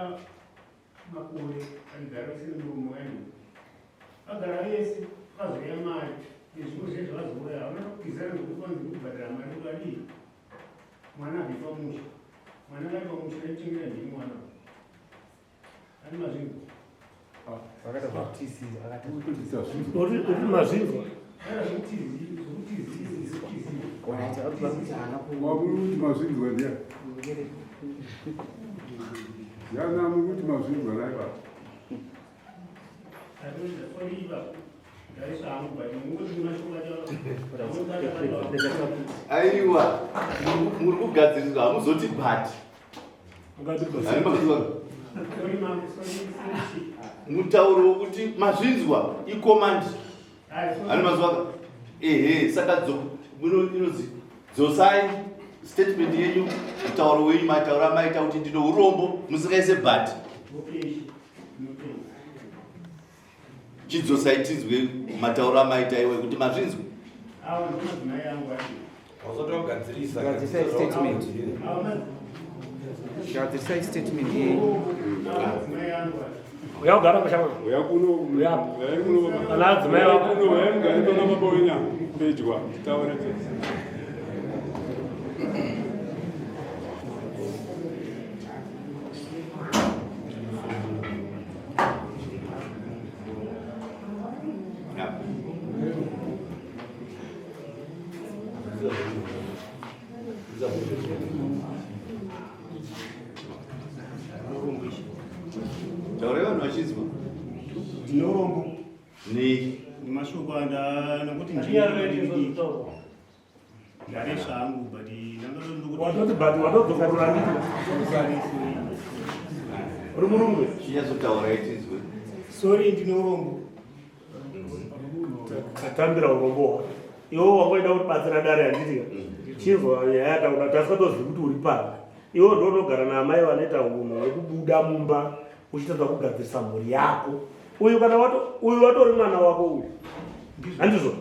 makore aigara vese nemurume waini agara vese vakazouya mari nezvimwe zviye zvakazouya havana kupikisana zvekuti vanzi kubhadhara mari kuti vadii mwana abve pamusha mwana ari pamusha aichengeta ndini mwana ani mazvinzwa Vakaita zvekutizira akati Uri uri mazvinzwa. Wamuri kuti mazvinzwa ndiya. Yana muri kuti mazvinzwa naye baba. Aiwa, muri kugadziriswa hamuzoti but. Mutauro wokuti mazvinzwa icommand. Ani mazwa ehe saka inonzi dzosai statement yenyu mutauro wenyu mataura maita kuti ndino urombo musingaise but. Chidzosai tinzwe matauro amaita iwe kuti mazvinzwa. Gadzirisai statement. Gadzirisai statement yenyu. Uya ugara kushamwa. Uya kuno. Uya. Uya kuno. Ana adzimai vako. Kuno uya mugare pana baba wenya pedyo. Taura tese. Taurai vanhu vachinzwa. Ndinorombo. Nei? Nemashoko anda nokuti ndini ndaresva hangu but Watoti but watodzoka kurandika. Uri murume. Chinyatsotaura tinzwe. Sorry ndinorombo. Tatambira urombo hwako. Iwe wangoida kutibatsira dare handiti ka? Chinzwa nyaya yatakuda tasingatozivi kuti uri papi. Iwe ndo unogara naamai vanoita unhu hwekubuda mumba uchitadza kugadzirisa mhuri yako. Uyu kana wato uyu watori mwana wako uyu. Handizvo?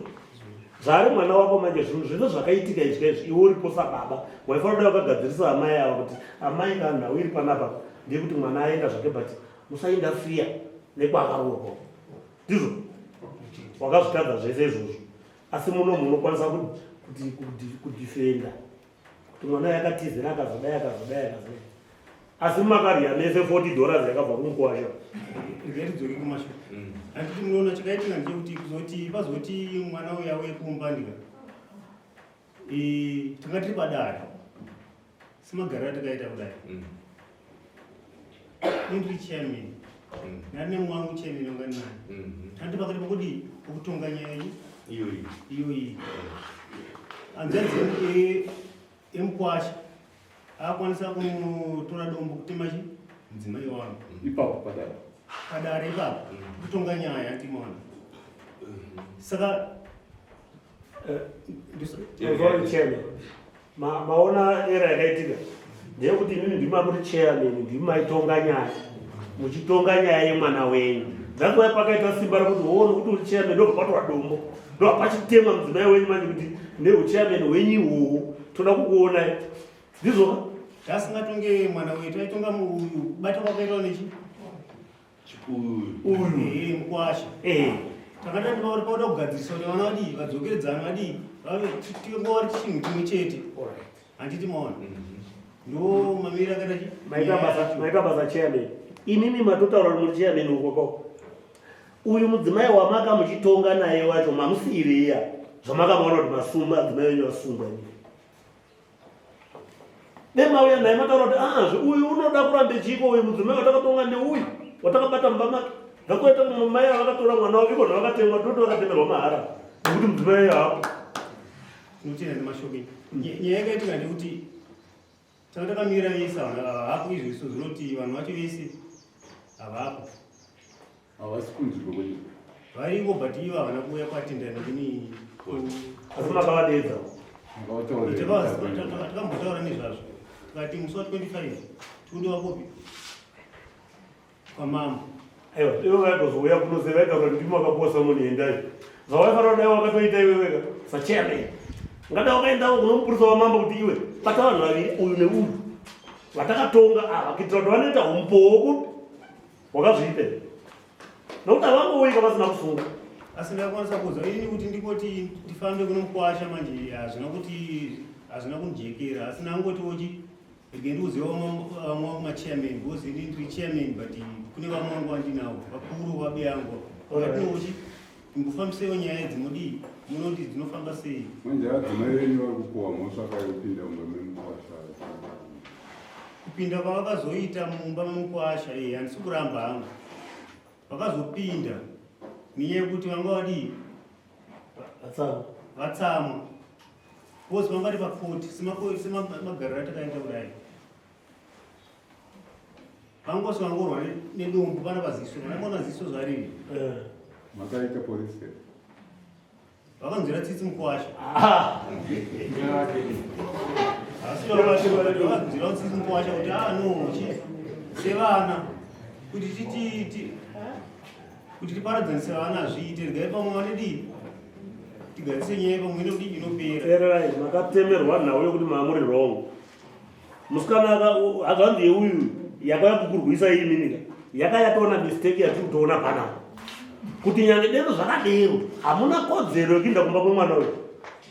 Zvaari mwana wako manje zvinhu zvese zvakaitika izvi izvi iwe uripo sababa waifanira kudai wakagadzirisa amai ava kuti amai ka nhau iri panapa ndeyekuti mwana aenda zvake but musaindafiya nekwaakaroorwa ndizvo wakazvitadza zvese izvozvo asi muno munokwanisa kudifenda kuti mwana yakatizira akazodai akazodai akazodai asi makarya mese 40 dollars yakabva kumukwasha regai tidzoke kumashure handiti munoona chakaitika ndechekuti kuzoti vazoti mwana uya wekumba ndika tanga tiri padare semagariro atakaita kudai ini ndiri chairman ndari nemumwe wangu chairman wanga ndinaye tandi pakati pokudii pokutonga nyaya iyi iyoyi iyoyi hanzvadzi yemukwasha akwanisa kunotora dombo kutema chi mudzimai wangu ipapo padare padare ipapo kutonga nyaya timaona saka Sorry, chairman. Maona era yakaitika ndeyekuti imimi ndimi muri chairman ndimi maitonga nyaya muchitonga nyaya yemwana wenyu that's why pakaita simba rekuti hoo nokuti uri chairman ndobva patorwa dombo ndobva pachitemwa mudzimai wenyu manje kuti neuchairman hwenyu ihwohwo toda kukuonai ndizvoka tasingatonge mwana wetu aitonga uyu kubata kwakaitwa nechi uyu Eh, mukwasha eh takatati pauri pauda kugadzirisa kuti vana vadii vadzokeredzana vadii vave tingova chinhu chimwe chete handiti maona ndo mamiri akaita chi maita basa maita basa chairman imimi matotaura kuti muri chairman uko ko uyu mudzimai wamaka muchitonga naye wacho mamusiiriya zvamakamaona kuti masumba adzimai wenyu asungwa imi demauya naye mataura kuti aazve uyu unoda kurambe chiiko uyu mudzimai watakatonga ndeuyu watakabata mumba make zvakoita mai avakatora mwana wavo ikona vakatemwa toti vakatemerwa mahara nekuti mudzimai hapo tinotenda nemashoko enyu nyaya yakaitika ndekuti tanga takamira vese vanhu ava havapo izvo isu zvinoti vanhu vacho vese havapo Havasi kunzwiko kwenyu. Variko but ivo havana kuuya kwatenda nekuni Asi makavadeedza. Makavataurira. Takambotaura nezvazvo tikati musi wa 25 tikudiwa kupi kwamambo. Aiwa, ivo vaigozouya kuno sei vaitaura kuti ndimi makapuwa samoni endai. Zvawaifanira kudai wakatoita iwe wega sachairman. Ngadai wakaendawo kuno mupurisa wamambo kuti iwe bata vanhu vaviri uyu neuyu vatakatonga ava kuitira kuti vanoita umbowo kupi Wakazviita here? Nokuti havangouyi vasina kusunga. Asi ndakakwanisa kuudza ini kuti ndikoti ndifambe kuno mukwasha manje hazvina kuti hazvina kundijekera asi ndangotiwo chi rege ndiudzewo vamwe vangu machairman because ini ndiri chairman but kune vamwe vangu vandinawo vakuru vabeyangu vakatinowo chi imbofambisewo nyaya idzi modii munoti dzinofamba sei. Manje adzimai venyu vari kupuwa mhosva kayopinda mumba memukwasha. Kupinda kwavakazoita mumba memukwasha eh, handisi kuramba hangu. Vakazopinda nenyaya yekuti vanga vadii Vatsamwa. Vatsamwa. Because vanga vari pakoti semagariro atakaita kudai. Vangosi vangorwa nedombo pana paziso, vanangona ziso zvariri. Eh. Makaita police here? Vakanzwira tsitsi mukwasha. Asi vakanzwira tsitsi mukwasha kuti ah no chi sevana kuti titi kuti tiparadzanise vana hazviite regai pamwe vanodii tigarise nyaya pamwe inodii inopera. Teererai makatemerwa nhau yokuti maamuri wrong. Musikana hazvanzi yeuyu yakauya kukurwisa iyi minika yakayatoona mistake yatiri kutoona panapa kuti nyange deno zvakadero hamuna kodzero yekuinda kumba kwemwana uyu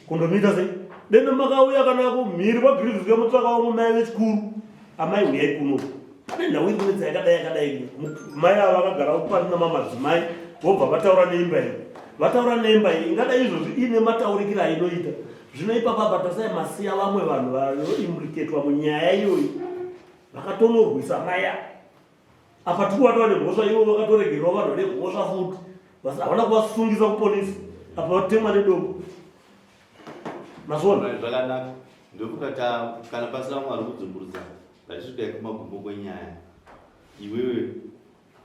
kundomuita sei deno makauya kana kumhiri kwagirivhisi kemutsvaka wamwe mai vechikuru amai huyai kuno pane nhau iri kunetsa yakadai yakadai mai ava vakagara kupani namamadzimai vobva vataura neimba iyi vataura neimba iyi ingadai izvozvi iine mataurikiro ainoita Zvino ipapa apa tasai masiya vamwe vanhu vanoimliketwa munyaya iyoyi vakatonorwisa mai ava. Apa tiri kuvatova nemhosva ivo vakatoregerwa vanhu vane mhosva futi havana kuvasungisa kupolisi apa vatemwa nedombo. Mazviona? Zvakanaka ndokukata kana pasina mumwe ari kudzumburudza ngatisvikai kumagumo kwenyaya iwewe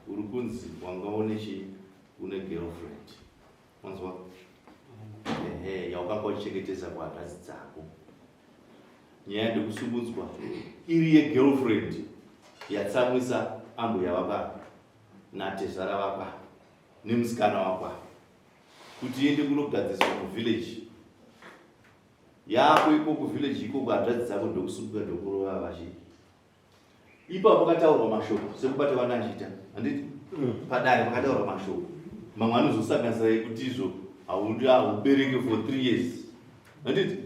uri kunzi wanga une chi une girlfriend Wanzwa? Ehe, yaukanga uchichengetedza kuhanzvadzi dzako. Nyaya ndekusumudzwa iri yegirlfriend yatsamwisa ambuya vako natezvara vako nemusikana wako kuti iende kunogadziswa muvillage. Yako ikoko village ikoko hanzvadzi dzako ndokusunguka ndokurova vachi ipapo pakataurwa mashoko sekubata vana achiita handiti mm. padare pakataurwa mashoko mamwe anozosanganisira ekuti izvo haubereke for three years handiti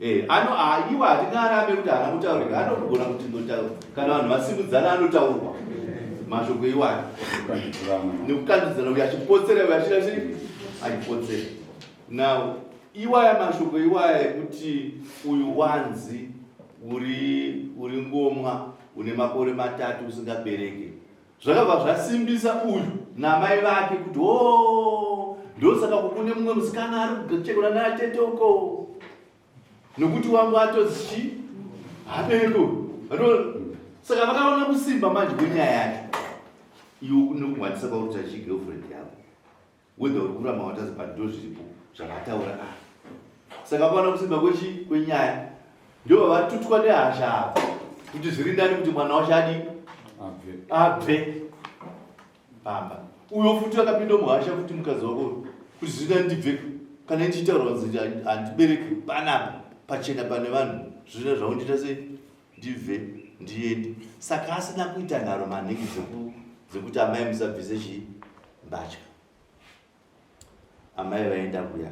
eh, ano iwa hatingarambe kuti haana kutaurika anogona kuti ndotaura kana vanhu vasimudzana anotaurwa mashoko iwayo nekukandidzana uyo achipotsera uyo achita sei achipotsera Now, iwaya mashoko iwaya ekuti uyu wanzi uri uri ngomwa une makore matatu usingabereke zvakabva zvasimbisa uyu namai vake kuti o oh, ndosaka kukune mumwe musikana ari kuchekura naatete uko nokuti wangu atozi chi habereko saka vakaona kusimba manje kwenyaya yacho iwe nekuhwandisa kwauri kuita chigirlfriend yako Whether uri kuramba watadza but ndozviripo zvavataura ah. Saka vaona kusimba kwechi kwenyaya ndivo vatutwa nehasha apa kuti zviri nani kuti mwana wacho adi abve pamba uyo futi akapinda muhasha futi mukadzi wako kuti zviri nani ndibve kana ndichitaurwa nzi handibereki panapa pachena pane vanhu zviri zvaundiita sei ndibve ndiende saka asina kuita nharo maningi dzekuti amai musabvise chii mbatya amai vaenda kuya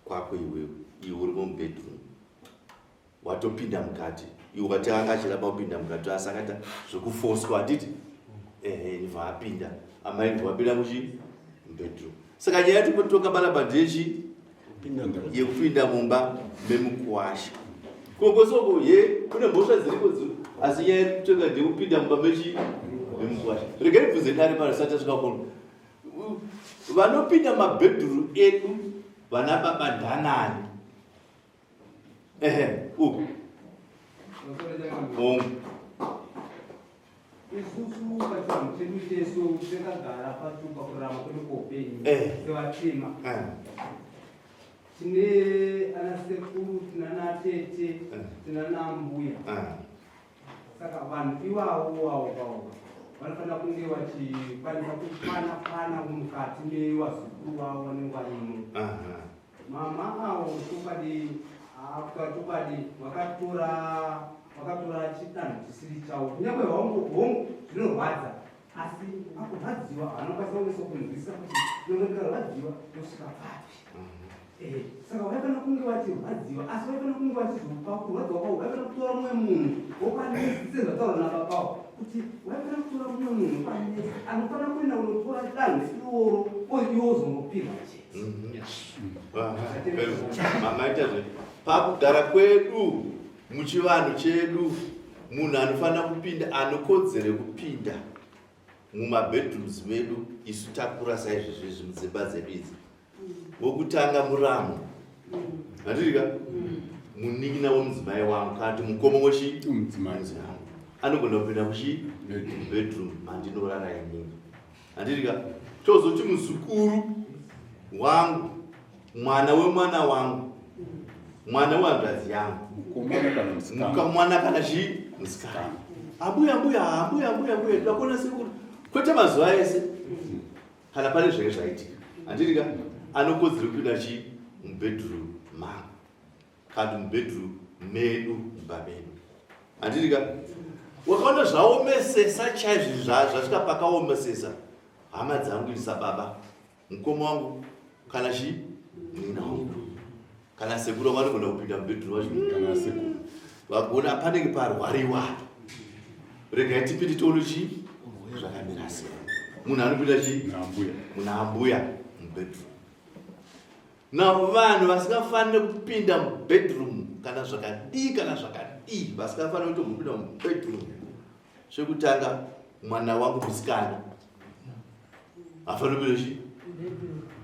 kwako iwewe iwe uri mubedroom watopinda mukati iwe wati anga achiramba kupinda mukati asi akaita zvekufoswa handiti ehe ndibva apinda amai ndibva vapinda muchi mubedroom saka nyaya yatikutonga panapa ndeyechi yekupinda mumba memukuwasha kokosoko ye kune mhosva dziriko dziri asi nyaya iri kutonga ndeyekupinda mumba mechi memukuwasha regai bvunze dare pano risati tasvika kuno vanopinda mabhedhuru edu vana baba ndanani ehe uku hongu Isusu pachivanhu chedu chesu takagara pacho pakurarama kwedu kweupenyu eh. sevatema eh. tine ana sekuru tina natete eh. tina nambuya saka vanhu iwawo wawo vawo vanofanira kunge vachikwanisa kupana pana mukati mevazukuru vavo vanenge varimo. Mama avo chokwadi kutaura chokwadi vakatora vakatora chidanho chisiri chavo kunyange hongu hongu zvinorwadza asi akurwadziwa vanokwanisa kunesa kunzwisisa kuti nyangwe ndikarwadziwa ndosvika papi eh, saka vaifanira kunge vachirwadziwa asi vaifanira kunge vachizopa kurwadziwa kwavo vaifanira kutora mumwe munhu wokwanisa sezvataurwa nababawo kuti waifanira kutora mumwe munhu kwanesa anofanira kuenda kunotora danho iroro iwe wozongopirwa chete Mhm. Mamaita zve pakugara kwedu muchivanhu chedu munhu anofanira kupinda anokodzero kupinda mumabedrooms medu isu takura saizvezvi izvi mudzimba dzedu idzi wokutanga muramu handirika munin'ina wemudzimai wangu kana kuti mukoma wechi mudzimai anogona kupinda muchi bedroom mandinorara inini Handiti ka? Tozoti muzukuru wangu, mwana wemwana wangu, mwana wehanzvadzi yangu, mukomana kana musikana, mukamwana kana chii musikana. Ambuya, ambuya, ambuya, ambuya, ambuya, ndoda kuona sekuru. Kwete mazuva ese kana pane zvinenge zvaitika. Handiti ka? Anokodzera kupinda chii mubedroom mangu. Kandi mubedroom medu mumba medu. Handiti ka? Wakaona zvaomesesa chaizvo zvasvika pakaomesesa. Hama dzangu ini sababa, mukoma wangu kana chi nina wangu. Kana sekuru vangu vanogona kupinda mubedroom vacho. Kana sekuru. Vagona panenge parwariwa. Regai tipinde tione chi zvakamira sei. Munhu anopinda chi? Muna ambuya. Muna ambuya mubedroom. Now vanhu vasingafanire kupinda mubedroom kana zvakadii kana zvakadii vasingafanire kutombopinda mubedroom chekutanga mwana wangu musikana hafaniri kupinda chi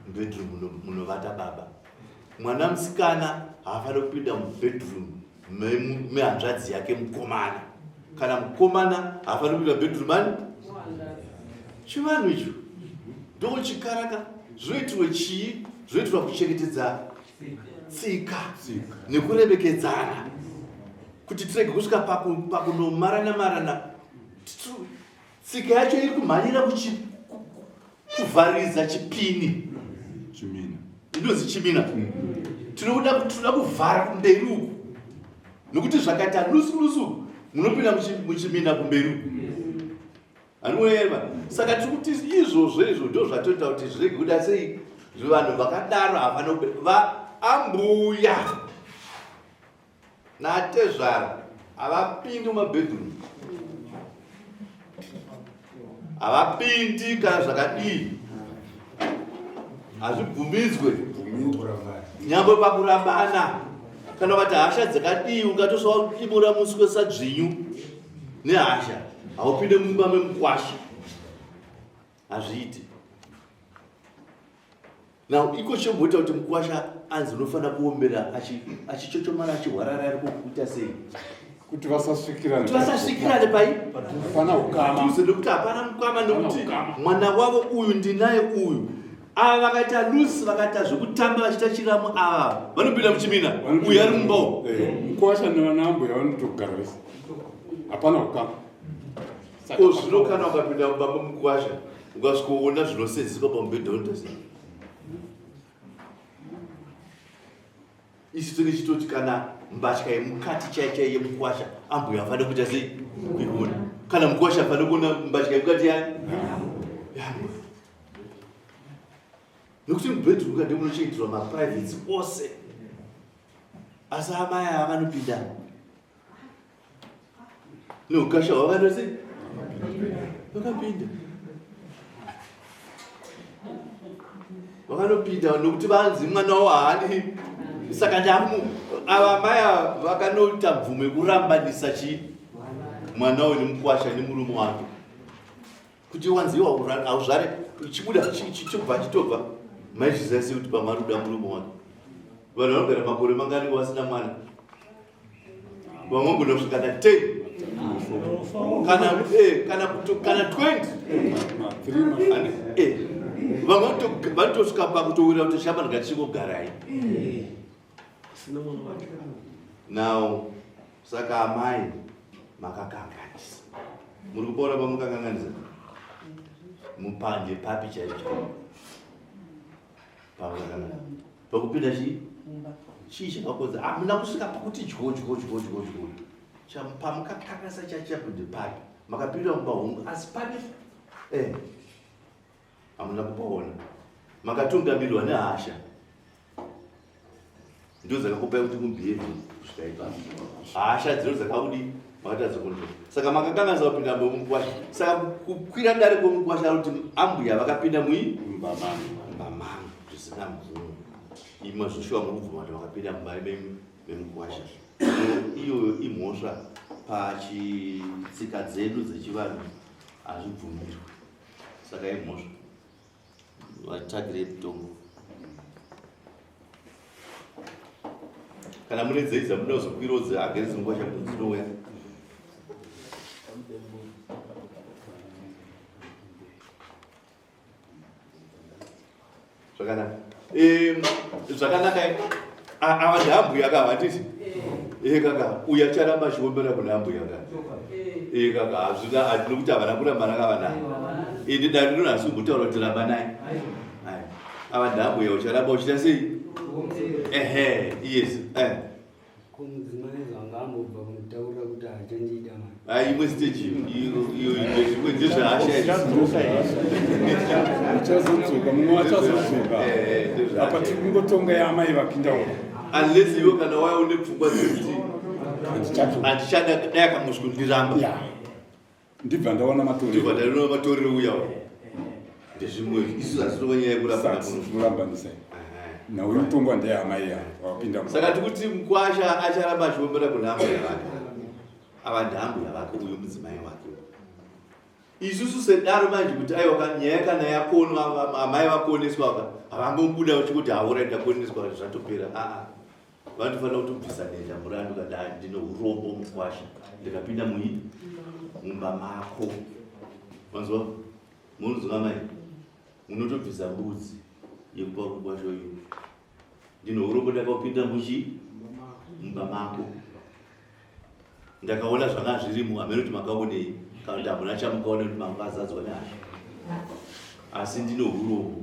mubedroom munovata baba mwana musikana haafaniri kupinda mubedroom mehanzvadzi yake mukomana kana mukomana haafaniri kupinda mubedroom ani chivanhu icho ndochikaraka Zvinoitirwe chii? Zvinoitirwa kuchengetedza tsika nekuremekedzana kuti tirege kusvika pakunomarana marana. Tsika yacho iri kumhanyira kuvhariridza chipini. Chimina. Inonzi chimina. Tinoda tinoda kuvhara kumberi uku. Nokuti zvakaita lusu lusu munopinda muchimina kumberi uku. Anoyeva. Saka tiri kuti izvozvo izvo ndo zvatoita kuti zvirege kuda sei vanhu vakadaro havana va ambuya natezvara havapindi mumabedroom havapindi kana zvakadii hazvibvumidzwe nyangwe pakurambana kana ukati hasha dzakadii ungatosva kudimura muswe sadzvinyu nehasha haupinde mumba memukwasha hazviiti Now iko chomboita kuti mukwasha anzi unofanira kuombera achichochomara achihwarara ari kuita sei? Kuti vasasvikirane. Kuti vasasvikirane pai? Hapana ukama. Padhuze nekuti hapana mukama nekuti mwana wavo uyu ndinaye uyu. Ava vakaita loose vakaita zvekutamba vachiita chiramu ava vanopinda muchimina uyu ari mumba umu. Eh, mukwasha nevana ambuya vanotogara vese. Hapana ukama. Ko zvino kana ukapinda mumba memukwasha ukasvikoona zvinosenzeswa pamubhedha unoita sei? Isu tenge chitoti kana mbatya yemukati chai chai yemukwasha ambuya afanira kuita sei kuiona kana mukwasha afanira kuona mbatya yemukati yani yambuya nekuti mubedroom ka ndemunochengeterwa maprivates ose asi amai ava vanopinda Neukasha hwakaita sei? Vakapinda. Vakanopinda nokuti vanzi mwana wavo haani saka ndamu ava mai ava vakanoita mvumo yekurambanisa chii mwana uyu nemukwasha nemurume wake kuti wanzi iwe hauzvare chibuda chobva chitobva maizviziva sei kuti pamari kuda murume wake vanhu vanogara makore mangani vasina mwana vamwe vagona kusvika na 10 kana eh, kana kana 20 eh, vamwe vanotosvika pakutowira kuti shamba ndingachingogarai now saka amai makakanganisa muri kupora pamukakanganisa mupande papi chaicho pamukakanganisa pakupinda chii chii chakakonza hamuna kusvika pakuti dyo dyo dyo dyo dyo pamukakanganisa chachapo ndepapi makapinda mumba hongu asi pane eh hamuna kupaona makatungamirwa nehasha ndo dzakakupai kuti mubhehave kusvika ipapo hasha dzino dzakakudi makatadza control saka makakanganisa kupinda mukwasha saka kukwira dare kwemukwasha kuti ambuya vakapinda mui mumba mangu zvisina mvumo imwe zvoshuwa mukubvuma kuti vakapinda mumba memukwasha iyoyo imhosva pachitsika dzedu dzechivanhu hazvibvumirwe saka imhosva vatsvagirei mutongo kana mune dzei dzamuda kuzokwirawo dzeagezi nguva chakuti dzinouya zvakanaka zvakanaka ava ndaambuya ka handiti ee kaka uyu acharamba achiombera kuna ambuya ka ee kaka hazvina nokuti havana kurambana kava naye ende dare rino hasi kumbotaura kuti rambanai ava ndaambuya ucharamba uchiita sei ehe yes eh. Ko mudzimai zvanga ambobva kunitaurira kuti haachandida mani. Ah, imwe stage iyo iyo imwe ndezvehasha Achazodzoka mumwe achazodzoka. Eh, eh, Apa tiri kungotonga yaamai vapinda uko. Unless iwe kana waya une pfungwa dzekuti handichada dai akamuswi kundiramba. Yeah. Ndibva ndaona matorero. Ndibva ndaona matorero uya. Ndezvimwe isu hatinova nyaya yekuramba kurambanisa. Nhau yekutongwa ndeyamai ya wapinda. Saka tikuti mukwasha acharamba achiombera kuna ambuya vake. Ava ndaambuya vake uyu mudzimai wake. Isusu sedaro manje kuti aiwa nyaya kana yakonwa amai vakoneswa ka havangobuda vachikuti haura ndakoneswa zvatopera aa Vanofanira kutobvisa denda murandu kana ndine urombo mukwasha ndikapinda mui mumba mako. Manzwa? Munonzwa mai? Munotobvisa mbudzi yekupa mukwasha uyu. Ndine urombo ndakapinda muchi mumba mako. Ndakaona zvanga zvirimo hameno kuti makaonei kana kuti hamuna chamukaona kuti makazadzwa nehasha. Asi ndine urombo.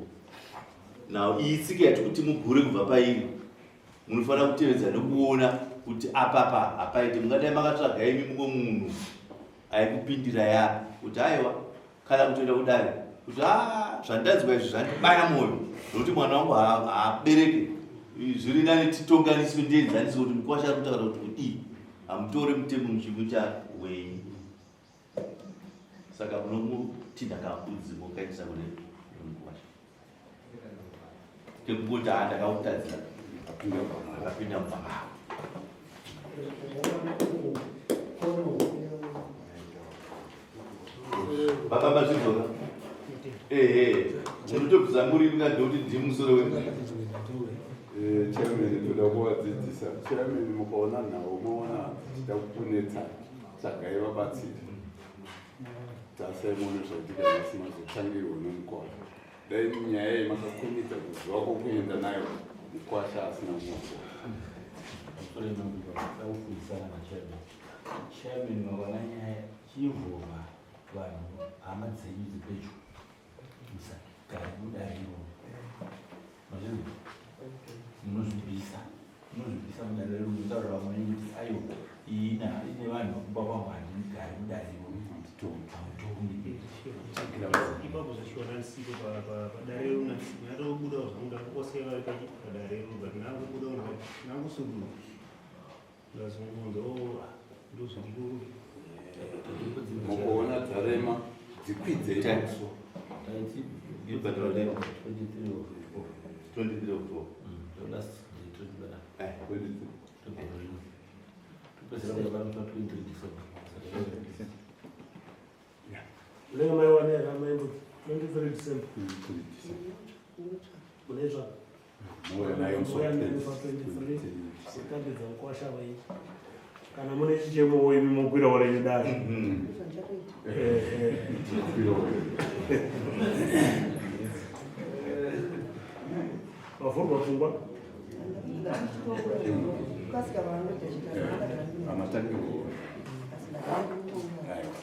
Now iyi tsika yati kuti mugure kubva pairi, munofanira kutevedza nekuona kuti apapa hapaite. Mungadai makatsvaga imi mumwe munhu aikupindira ya kuti aiwa, kana kutoenda kudare kuti a zvandanzwa izvi zvandibaya mwoyo nokuti mwana wangu haabereke, zviri nani titonganiswe, ndienzaniswe kuti mukwasha ari kutaura kuti kudii. Hamutore mutemo muchimuita wenyu. Saka munomutinha kambudzi mokaitisa kune mukwasha kekungoti haa ndakakutadzira, akapinda mumba mavo. Baba mazvidzoka ehe, munotobvisa muri mukadzi kuti ndii musoro we Chairman, ndoda kuvadzidzisa. Chairman, mukaona nhau maona dzichida kukunetsa, tsvagai vabatsiri. Tasai muone zvaitika nhasi, mazotangirwa nemukwasha. Dai nyaya iyi makakurumidza kuziva kwokuenda nayo mukwasha asina kumakora. Chairman, makaona nyaya chiinvolva vanhu, hama dzenyu dzepedyo, musagare mudare iroro. Mazvinzwa? Munozvibvisa, munozvibvisa mudare iroro, munotaurira vamwe venyu kuti aiwa, iyi ine vanhu vakumba kwangu, handigari mudare iroro, hamutongi. Ipapo zvachiona ndisipo padare iro, ndatobudawo zvangu, ndakukosei vari padare iro, but ndakubudawo ndangosudurwa, ndazongonzwa ndozviriko. Mukuona dzarema, dzikwidzei pamusoro. 23 October. Eh. 23. Munenge maiwana here amaimbudzi 23 December? Munoitsvaka. Mouya nayo musi wa Mouya nayo musi wa 23. Kutambidza mukwasha wenyu. Kana mune chichemo imi mokwirawo renyu dare. Ehe. Vavhurwa pfungwa. Kukasika vanoita chita. Amatangirwa. Aiwa.